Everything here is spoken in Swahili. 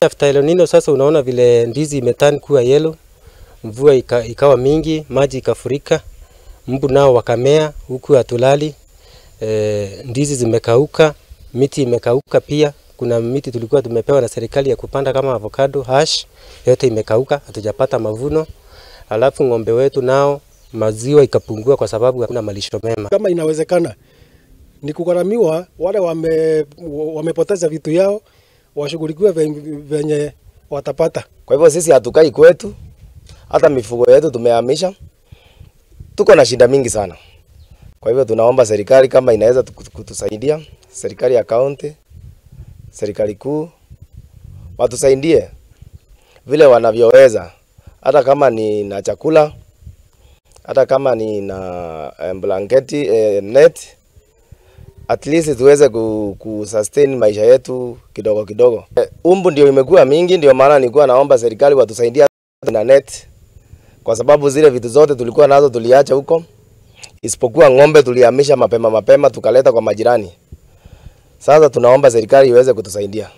After El Nino sasa unaona vile ndizi imeturn kuwa yellow, mvua ikawa mingi, maji ikafurika, mbu nao wakamea huku hatulali. Ndizi zimekauka, miti imekauka pia. Kuna miti tulikuwa tumepewa na serikali ya kupanda kama avocado, hash, yote imekauka, hatujapata mavuno. Alafu ng'ombe wetu nao maziwa ikapungua kwa sababu hakuna malisho mema. Kama inawezekana ni kugharamiwa wale wamepoteza vitu yao, washughulikiwe venye watapata. Kwa hivyo sisi hatukai kwetu, hata mifugo yetu tumehamisha. Tuko na shida mingi sana. Kwa hivyo tunaomba serikali kama inaweza kutusaidia, serikali ya kaunti, serikali kuu, watusaidie vile wanavyoweza, hata kama ni na chakula, hata kama ni na blanketi, net, at least tuweze ku sustain maisha yetu kidogo kidogo. Umbu ndio imekuwa mingi, ndio maana nilikuwa naomba serikali watusaidie na net, kwa sababu zile vitu zote tulikuwa nazo tuliacha huko, isipokuwa ng'ombe tulihamisha mapema mapema tukaleta kwa majirani. Sasa tunaomba serikali iweze kutusaidia.